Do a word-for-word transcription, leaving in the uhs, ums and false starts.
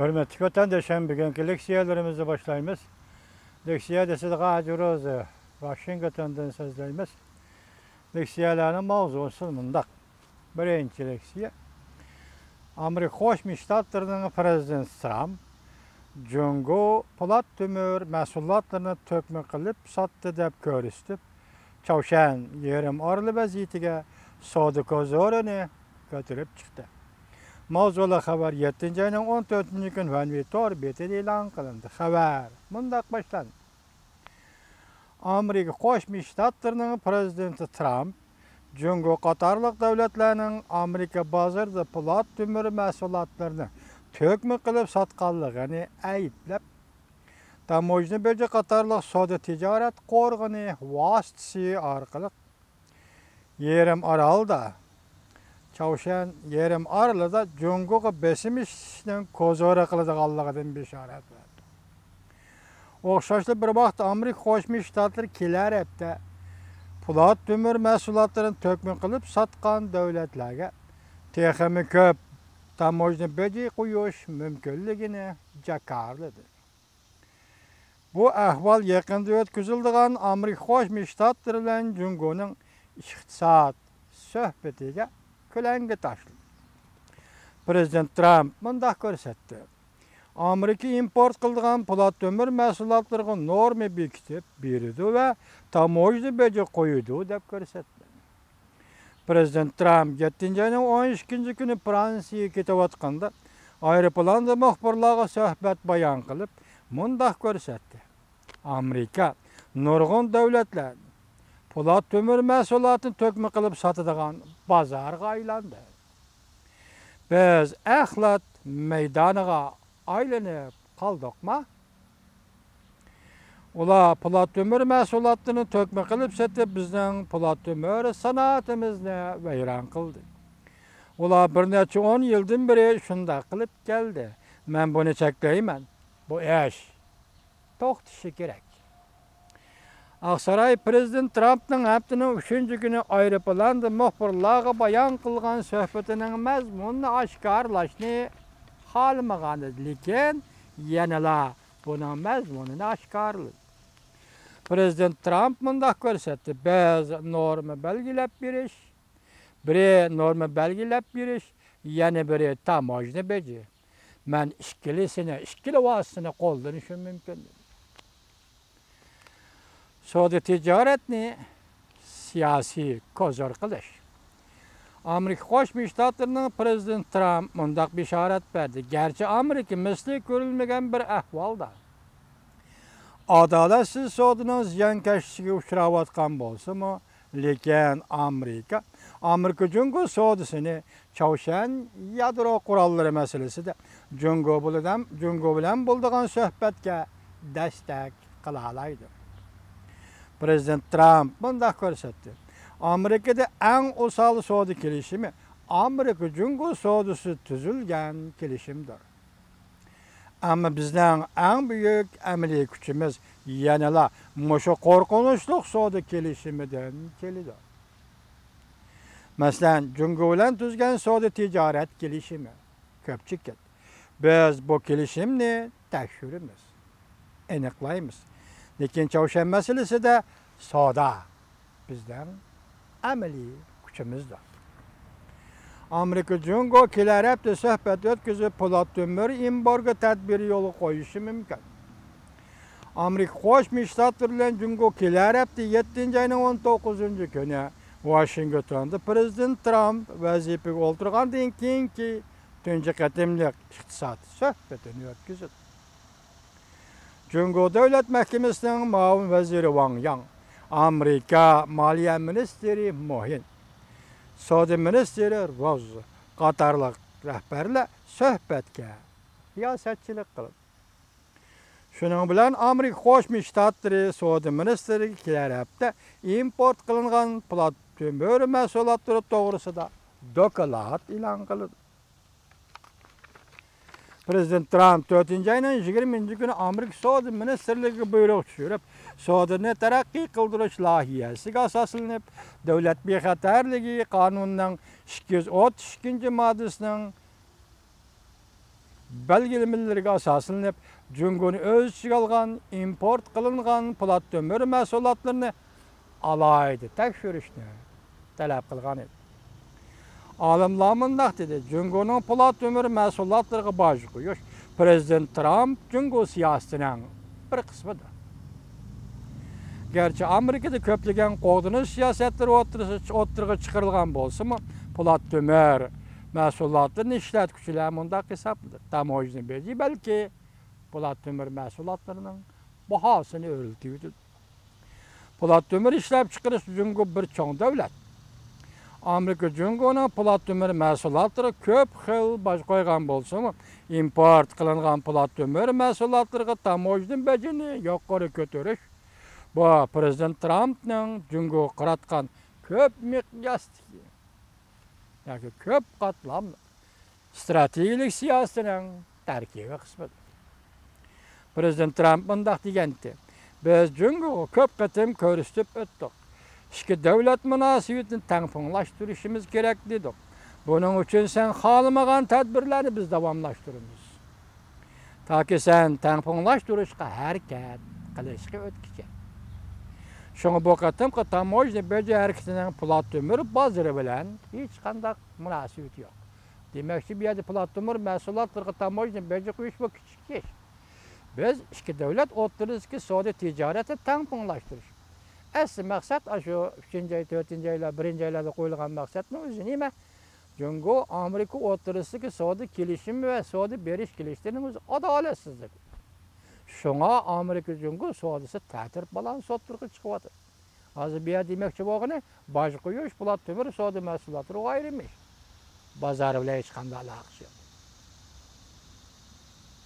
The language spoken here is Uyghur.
ھۆرمەتلىك ۋەتەنداشلار، بۈگۈنكى لېكسىيەلىرىمىزنى باشلايمىز. لېكسىيە دېسىدىغان ھاجى روزى، ۋاشىنگتوندىن سۆزلەيمىز. لېكسىيەلەرنىڭ ماۋزۇسى مۇنداق. بىرىنچى لېكسىيە. ئامېرىكا قوشما شتاتلىرىنىڭ پىرېزىدېنتى ترامپ جۇڭگو پولات تۆمۈر مەھسۇلاتلىرىنى تۆكمە قىلىپ ساتتى دەپ كۆرسىتىپ، چاۋشيەن يېرىم ئارىلى ۋەزىيىتىگە سودا كوزىرىنى كۆتۈرۈپ چىقتى. ماۋزۇلۇق خەۋەر يەتتىنچى ئاينىڭ ئون تۆتىنچى كۈنى ھۈەنۋېي تور بېتىدە ئېلان قىلىندى. خەۋەر مۇنداق باشلاندى. ئامېرىكا قوشما شتاتلىرىنىڭ پىرېزىدېنتى ترامپ جۇڭگو قاتارلىق دۆلەتلەرنىڭ ئامېرىكا بازىرىدا پولات تۆمۈر مەھسۇلاتلىرىنى تۆكمە قىلىپ ساتقانلىقىنى ئەيىبلەپ، تاموژنا بېجى قاتارلىق سودا تىجارەت قورغىنى ۋاسىتىسى ئارقىلىق يېرىم ئارالدا، چاۋشيەن يېرىم ئارىلىدا جۇڭگوغا بېسىم ئىشلىتىشنىڭ كوزىرى قىلىدىغانلىقىدىن بېشارەت بەردى. ئوخشاشلا بىر ۋاقىتتا ئامېرىكا قوشما شتاتلىرى كېلەر ھەپتە پولات تۆمۈر مەھسۇلاتلىرىنى تۆكمە قىلىپ ساتقان دۆلەتلەرگە تېخىمۇ كۆپ تاموژنا بېجى قويۇش مۇمكىنلىكىنى جاكارلىدى. بۇ ئەھۋال يېقىندا ئۆتكۈزۈلىدىغان ئامېرىكا قوشما شتاتلىرى بىلەن جۇڭگونىڭ ئىقتىساد سۆھبىتىگە كۆلەڭگە تاشلىدى. پىرېزىدېنت ترامپ مۇنداق كۆرسەتتى: ئامېرىكا ئىمپورت قىلىدىغان پولات تۆمۈر مەھسۇلاتلىرىغا نورما بېكىتىپ بېرىدۇ ۋە تاموژنا بېجى قويىدۇ، دەپ كۆرسەتتى. پىرېزىدېنت ترامپ يەتتىنچى ئاينىڭ ئون ئىككىنچى كۈنى فرانسىيەگە كېتىۋاتقاندا، ئايروپىلاندا مۇخبىرلارغا سۆھبەت بايان قىلىپ، مۇنداق كۆرسەتتى: ئامېرىكا نۇرغۇن دۆلەتلەرنى پولات تۆمۈر مەھسۇلاتىنى تۆكمە قىلىپ ساتىدىغان بازارغا ئايلاندى. بىز ئەخلەت مەيدانىغا ئايلىنىپ قالدۇقما؟ ئۇلار پولات تۆمۈر مەھسۇلاتلىرىنى تۆكمە قىلىپ سېتىپ، بىزنىڭ پولات تۆمۈر سانائىتىمىزنى ۋەيران قىلدى. ئۇلار بىر نەچچە ئون يىلدىن بېرى شۇنداق قىلىپ كەلدى. مەن بۇنى چەكلەيمەن. بۇ ئىش توختىشى كېرەك. ئاقساراي پىرېزىدېنت ترامپنىڭ ھەپتىنىڭ ئۈچىنچى كۈنى ئايروپىلاندا مۇخبىرلارغا بايان قىلغان سۆھبىتىنىڭ مەزمۇنىنى ئاشكارىلاشنى خالىمىغانىدى، لېكىن يەنىلا بۇنىڭ مەزمۇنىنى ئاشكارىلىدى. پىرېزىدېنت ترامپ مۇنداق كۆرسەتتى: بىز نورما بەلگىلەپ بېرىش، بىرى نورما بەلگىلەپ بېرىش، يەنە بىرى تاموژنا بېجى. مەن ئىككىلىسىنى، ئىككىلا ۋاسىتىنى قوللىنىشىم مۇمكىن. سودا تىجارەتنى سىياسىي كوزىر قىلىش. ئامېرىكا قوشما شتاتلىرىنىڭ پىرېزىدېنتى ترامپ مۇنداق بېشارەت بەردى: گەرچە ئامېرىكا مىسلى كۆرۈلمىگەن بىر ئەھۋالدا ئادالەتسىز سودىنىڭ زىيانكەشلىكىگە ئۇچراۋاتقان بولسىمۇ، لېكىن ئامېرىكا، ئامېرىكا جۇڭگو سودىسىنى چاۋشيەن يادرو قوراللىرى مەسىلىسىدە جۇڭگو بىلەن، جۇڭگو بىلەن بولىدىغان سۆھبەتكە دەستەك قىلالايدۇ. پىرېزىدېنت ترامپ مۇنداق كۆرسەتتى: ئامېرىكىدا ئەڭ ئوسال سودا كېلىشىمى ئامېرىكا جۇڭگو سودىسى تۈزۈلگەن كېلىشىمدۇر. ئەمما بىزنىڭ ئەڭ بۈيۈك ئەمەلىي كۈچىمىز يەنىلا مۇشۇ قورقۇنچلۇق سودا كېلىشىمىدىن كېلىدۇ. مەسىلەن، جۇڭگو بىلەن تۈزگەن سودا تىجارەت كېلىشىمى. كۆپ چېكىت. بىز بۇ كېلىشىمنى تەكشۈرىمىز، ئېنىقلايمىز. لېكىن چاۋشيەن مەسىلىسىدە سودا بىزنىڭ ئەمەلىي كۈچىمىزدۇر. ئامېرىكا جۇڭگو كېلەر ھەپتە سۆھبەت ئۆتكۈزۈپ، پولات تۆمۈر ئېمبارگو تەدبىرى يولغا قويۇشى مۇمكىن. ئامېرىكا قوشما شتاتلىرى بىلەن جۇڭگو كېلەر ھەپتە يەتتىنچى ئاينىڭ ئون توققۇزىنچى كۈنى ۋاشىنگتوندا پىرېزىدېنت ترامپ ۋەزىپىگە ئولتۇرغاندىن كېيىنكى تۇنجى قېتىملىق ئىقتىساد سۆھبىتىنى ئۆتكۈزىدۇ. جۇڭگو دۆلەت مەھكىمىسىنىڭ مۇئاۋىن ۋەزىرى ۋاڭ ياڭ، ئامېرىكا مالىيە مىنىستىرى مو ھىن، سودا مىنىستىرى روز قاتارلىق رەھبەرلەر سۆھبەتكە رىياسەتچىلىك قىلدى. شۇنىڭ بىلەن ئامېرىكا قوشما شتاتلىرى سودا مىنىستىرلىكى كېلەر ھەپتە ئىمپورت قىلىنغان پولات تۆمۈر مەھسۇلاتلىرى توغرىسىدا دوكلات ئېلان قىلىدۇ. پىرېزىدېنت ترامپ تۆتىنچى ئاينىڭ يىگىرمىنچى كۈنى ئامېرىكا سودا مىنىستىرلىكىگە بۇيرۇق چۈشۈرۈپ، سودىنى تەرەققىي قىلدۇرۇش لايىھەسىگە ئاساسلىنىپ، دۆلەت بىخەتەرلىكى قانۇنىنىڭ ئىككى يۈز ئوتتۇز ئىككىنچى ماددىسىنىڭ بەلگىلىمىلىرىگە ئاساسلىنىپ، جۇڭگونى ئۆز ئىچىگە ئالغان ئىمپورت قىلىنغان پولات تۆمۈر مەھسۇلاتلىرىنى ئالاھىدە تەكشۈرۈشنى تەلەپ قىلغان ئىدى. ئالىملار مۇنداق دېدى، جۇڭگونىڭ پولات تۆمۈر مەھسۇلاتلىرىغا باج قويۇش پىرېزىدېنت ترامپ جۇڭگو سىياسىتىنىڭ بىر قىسمىدۇر. گەرچە ئامېرىكىدا كۆپلىگەن قوغدىنىش سىياسەتلىرى ئوتتۇرىسى-، ئوتتۇرىغا چىقىرىلغان بولسىمۇ، پولات تۆمۈر مەھسۇلاتلىرىنى ئىشلەتكۈچىلەر مۇنداق ھېسابلىدى، تاموژنا بېجى بەلكى پولات تۆمۈر مەھسۇلاتلىرىنىڭ باھاسىنى ئۆرلىتىۋېتىدۇ. پولات تۆمۈر ئىشلەپچىقىرىشتا جۇڭگو بىر چوڭ دۆلەت. ئامېرىكا جۇڭگونىڭ پولات تۆمۈر مەھسۇلاتلىرىغا كۆپ خىل باج قويغان بولسىمۇ، ئىمپورت قىلىنغان پولات تۆمۈر مەھسۇلاتلىرىغا تاموژنا بېجىنى يۇقىرى كۆتۈرۈش، بۇ پىرېزىدېنت ترامپنىڭ جۇڭگوغا قاراتقان كۆپ مىقياستىكى ياكى كۆپ قاتلاملىق ئىستراتېگىيەلىك سىياسىتىنىڭ تەركىبىي قىسمىدۇر. پىرېزىدېنت ترامپ مۇنداق دېگەنتى، بىز جۇڭگوغا كۆپ قېتىم كۆرسىتىپ ئۆتتۇق. ئىككى دۆلەت مۇناسىۋىتىنى تەڭپۇڭلاشتۇرۇشىمىز كېرەك دېدۇق. بۇنىڭ ئۈچۈن سەن خالىمىغان تەدبىرلەرنى بىز داۋاملاشتۇرىمىز. تاكى سەن تەڭپۇڭلاشتۇرۇشقا ھەرىكەت قىلىشقا ئۆتكۈچە. شۇڭا بۇ قېتىمقى تاموژنا بېجى ھەرىكىتىنىڭ پولات تۆمۈر بازىرى بىلەن ھېچقانداق مۇناسىۋىتى يوق. دېمەكچى، بۇ يەردە پولات تۆمۈر مەھسۇلاتلىرىغا تاموژنا بېجى قويۇش بۇ كىچىك ئىش. بىز ئىككى دۆلەت ئوتتۇرىسىدىكى سودا تىجارەتنى تەڭپۇڭلاشتۇرۇش. ئەسلى مەقسەت ئاشۇ ئۈچىنچى ئاي، تۆتىنچى ئايلار، بىرىنچى ئايلاردا قويۇلغان مەقسەتنىڭ ئۆزى نېمە؟ جۇڭگو ئامېرىكا ئوتتۇرىسىدىكى سودا كېلىشىمى ۋە سودا بېرىش كېلىشلىرىنىڭ ئۆزى ئادالەتسىزلىك. شۇڭا ئامېرىكا جۇڭگو سودىسى تەتۈر بالانس ئوتتۇرىغا چىقىۋاتىدۇ. ھازىر بۇ يەردە دېمەكچى بولغىنى، باج قويۇش پولات تۆمۈر سودا مەھسۇلاتلىرىغا ئايرىم ئىش. بازار بىلەن ھېچقانداق ئالاقىسى يوق.